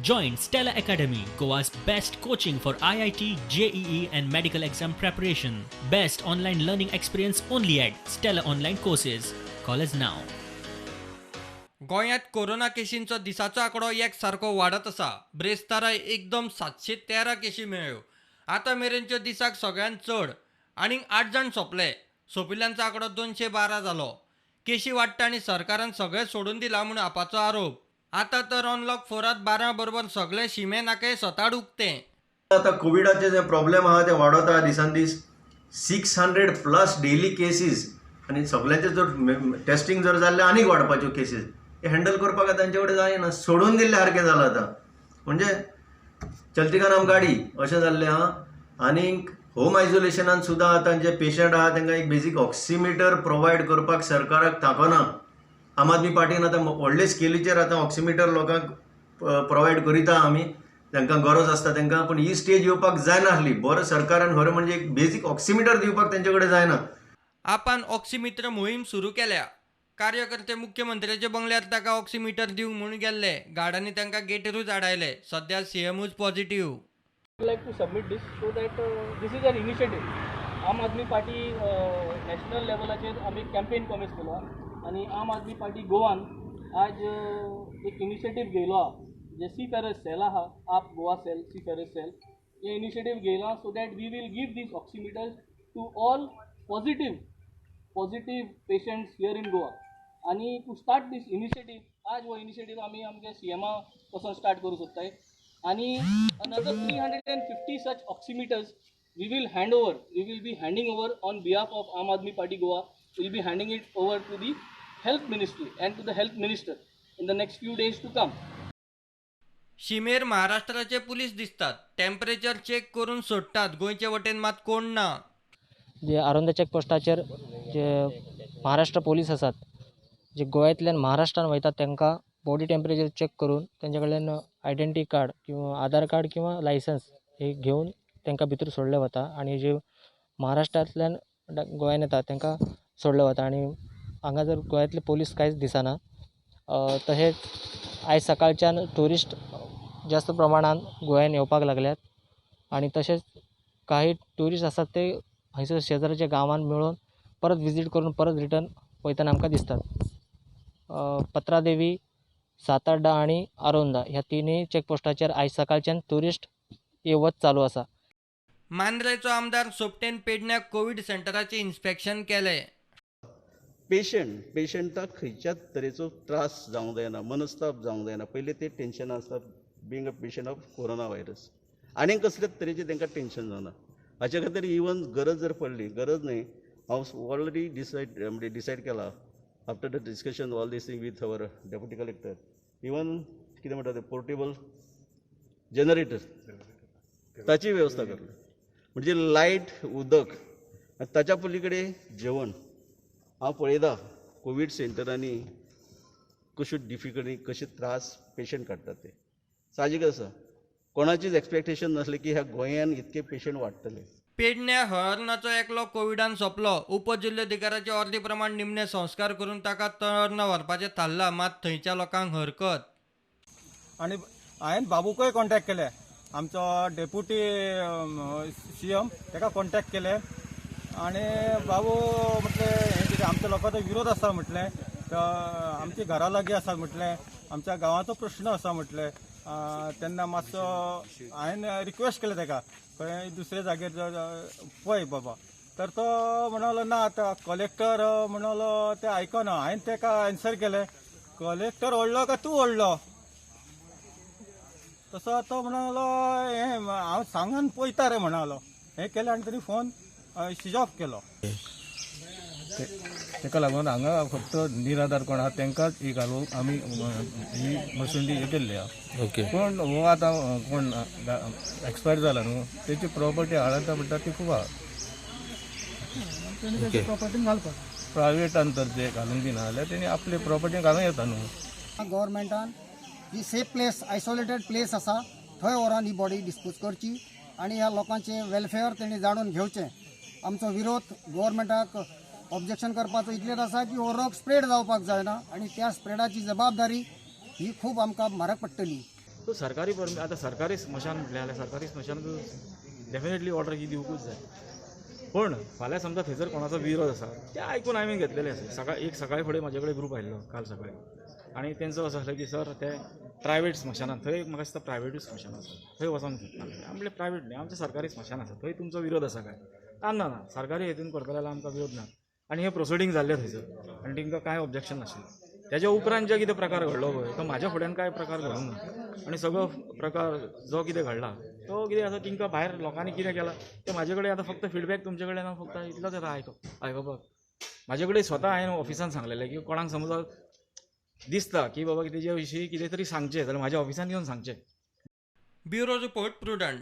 Join Stella Academy, Goa's best coaching for IIT, JEE, and medical exam preparation. Best online learning experience only at Stella Online Courses. Call us now. गोंयांत corona केशींचो दिसाचो आंकडो एक सारको वाडत आसा. ब्रेस्तारा एकदम 713 केशी मेळ्ळ्यो. आतां मेरेनच्यो दिसाक सगळ्यांत चड. आनीक 8 जाण सोंपले. सोंपिल्ल्यांचो आंकडो 212 जालो. केशी वाडटा आनी सरकारान सगळें सोडून दिलां म्हूण आपाचो आरोप. आतां तर अनलॉक फोरात 12 बरोबर सगळे शिमे नाके सताड उक्ते. आतां कोविडाचे जे प्रॉब्लेम आहा ते वाडत आहा दिसान दीस. 600 plus daily cases आनी सगल्यांचे जर टेस्टिंग जर जाल्लें आनीक वाडपाच्यो केसीस. हे हँडल करपाक तांचे कडेन जायना, सोडून दिल्ले सारकें जालां आतां. म्हणजे चलती का नाम गाडी अशें जाल्लें आहा. आनीक होम आयसोलेशनान सुद्दां आतां जे पेशंट आहा तांकां एक बेजीक ऑक्सिमिटर प्रोवायड करपाक सरकाराक ताकना. आम आदमी पार्टीन आतां व्हडले स्केलीचेर आतां ऑक्सिमिटर लोकांक प्रोवायड करीता आमी, तांकां गरज आसता तांकां. पूण ही स्टेज येवपाक जायनासली. बरो सरकारान खरें म्हणजे एक बेजीक ऑक्सिमिटर दिवपाक तेंचे कडेन जायना. आपान ऑक्सिमित्र मोहीम सुरू केल्या. कार्यकर्ते मुख्यमंत्र्याच्या बंगल्यार ताका ऑक्सिमिटर दिवंक म्हूण गेल्ले. गार्डांनी तांकां गेटीरूच आडायले. सध्या सीएमूच positive. Like to submit this so that this is an initiative. Aam Aadmi party national लेवलाचेर आमी कॅम्पेन कॉमेन्स केलो आनी आम आदमी पार्टी गोवान आज एक इनिशिएटीव घेयलो आहा, जे सी फेरस सेल आहा, आप गोवा सेल, सी फेरस सेल हे इनिशिएटीव घेयला so that we will give these oximeters to all positive patients here in Goa. आनी टू स्टार्ट दीस इनिशिएटीव, आज हो इनिशिएटीव आमी आमगे सीएमा पासून स्टार्ट करूंक सोदताय. आणि another 350 such oximeters we will hand over, we will be handing over on behalf of Aam Aadmi Party Goa. We will be handing it over to the health ministry and to the health minister in the next few days to come. शिमेर महाराष्ट्राचे police दिसतात, temperature check करून सोडटात. गोंयचे वटेन मात कोण ना. जे आरोंदा चॅकपोस्टाचेर जे Maharashtra police आसात, जे गोंयांतल्यान महाराष्ट्रान वयतात, तांकां बॉडी टेम्परेचर चॅक करून तेंच्या कडल्यान आयडेंटी कार्ड किंवा आधार कार्ड किंवा लायसन्स हे घेवन तांकां भितर सोडलें वता आनी जे महाराष्ट्रांतल्यान गोंयान येता तांकां सोडलें वता. आनी हांगा जर गोंयांतले पोलीस कांयच दिसना. तशेंच आयज सकाळच्यान ट्युरिस्ट जास्त प्रमाणान गोंयान येवपाक लागल्यात आनी तशेंच काही ट्युरिस्ट आसात ते हयसर शेजारच्या गांवान मेळून परत विजीट करून परत रिटर्न वयतना आमकां दिसतात. पत्रादेवी, सातार्डा आनी आरोंदा ह्या तिनूय चॅकपोस्टाचेर आयज सकाळच्यान ट्युरिस्ट यो वच चालू आसा. मांद्रेचो आमदार सोपटेन पेडण्यां कोवीड सेंटराचें इन्स्पेक्शन केलें. पेशंटाक खंयच्याच तरेचो त्रास जावंक जायना, मनस्ताप जावंक जायना. पयलीं ते टेंशन आसता being a patient of corona virus. आनीक कसलेच तरेचें तांकां टेंशन जावना हाचे खातीर इवन गरज जर पडली, गरज न्हय, हांव ऑलरेडी डिसायड म्हणजे डिसायड केला after the discussion all these thing with our deputy collector, even कितें म्हणटा ते पोर्टेबल जनरेटर ताची वेवस्था करली. म्हणजे लायट, उदक आनी ताच्या पली कडेन जेवण. हांव पळयता कोवीड सेंटरांनी कश्यो डिफिकल्टी, कशे त्रास पेशंट काडटात ते. साहजीक आसा, कोणाचीच एक्सपेक्टेशन नासलें की ह्या गोंयान इतके पेशंट वाडटले. पेडण्या हळर्णाचो एकलो कोविडान सोंपलो. उपजिल्लोधिकाऱ्याचे ऑर्दी प्रमाण निमणे संस्कार करून ताका तळर्ण व्हरपाचें थारलां. मात थंयच्या लोकांक हरकत. आनी हांवें बाबूकय कॉन्टेक्ट केले, आमचो डेप्युटी सीएम, ताका कॉन्टेक्ट केले आनी बाबू म्हटलें, हें कितें आमच्या लोकांचो विरोध आसा म्हटलें, तर आमच्या घरा लागीं आसा म्हटलें, आमच्या गांवाचो प्रश्न आसा म्हटलें. तेन्ना मातसो हांवें रिक्वेस्ट केलें ताका, खंय दुसऱ्या जाग्यार पळय बाबा. तर तो म्हणलो ना, आतां कलेक्टर म्हणलो ते आयकना. हांवें ताका एन्सर केलें, कलेक्टर व्हडलो काय तूं व्हडलो? तसो तो म्हणालो, हें हांव सांगून पळयता रे म्हणालो. हें केलें आनी ताणी फोन स्विच ऑफ केलो. ताका लागून हांगा फक्त निराधार कोण आहा तांकांच ही घालूंक आमी ही मसुंडी हे केल्ली आहा. पूण हो आतां कोण एक्सपायर जाला न्हू, तेची प्रॉपर्टी हाडता म्हणटा ती खूब आहा. प्रायवेटान तर ते घालूंक दिना जाल्यार तेणी आपले प्रॉपर्टी घालूंक येता न्हू. गव्हर्मेंटान ही सेफ प्लेस, आयसोलेटेड प्लेस आसा थंय व्हरोन ही बॉडी डिस्पोज करची आनी ह्या लोकांचें वेलफेअर तेणी जाणून घेवचें. आमचो विरोध गव्हर्मेंटाक ऑब्जेक्शन करपाचो इतलेंच आसा की हो रोग स्प्रेड जावपाक जायना आनी त्या स्प्रेडाची जबाबदारी ही खूब आमकां म्हारग पडटली. सो सरकारी परमिट, आतां सरकारी स्मशान म्हटलें जाल्यार सरकारी स्मशान डेफिनेटली ऑर्डर ही दिवकूच जाय. पूण फाल्यां समजा थंयसर कोणाचो विरोध आसा ते आयकून हांवें घेतलेले आसा. सकाळ एक सकाळी फुडें म्हाजे कडेन ग्रूप आयिल्लो काल सकाळी आनी तेंचो असो आसलो की सर ते प्रायवेट स्मशानात, थंय म्हाका दिसता प्रायवेटूच स्मशान आसा, थंय वचोंक सोदता. हांवें म्हणलें प्रायवेट न्ही, आमचें सरकारी स्मशान आसा, थंय तुमचो विरोध आसा काय? ना ना ना, सरकारी हेतून करतले जाल्यार आमकां विरोध ना. आनी हें प्रोसिडींग जाल्लें थंयसर आनी तांकां कांय ऑब्जेक्शन नाशिल्लें. तेज्या उपरांत जे कितें प्रकार घडलो पळय तो म्हाज्या फुड्यान कांय प्रकार घडूंक ना आनी सगळो प्रकार जो कितें घडला तो कितें आसा तांकां भायर लोकांनी कितें केलां तें म्हाजे कडेन आतां फक्त फिडबॅक तुमचे कडेन हांव फक्त इतलोच येता आयकुपाक. म्हाजे कडेन स्वता हांवें ऑफिसान सांगलेलें की कोणाक समज दिसता की बाबा तेजे विशीं कितें तरी सांगचें जाल्यार म्हाज्या ऑफिसान येवन सांगचें. Bureau report, Prudent.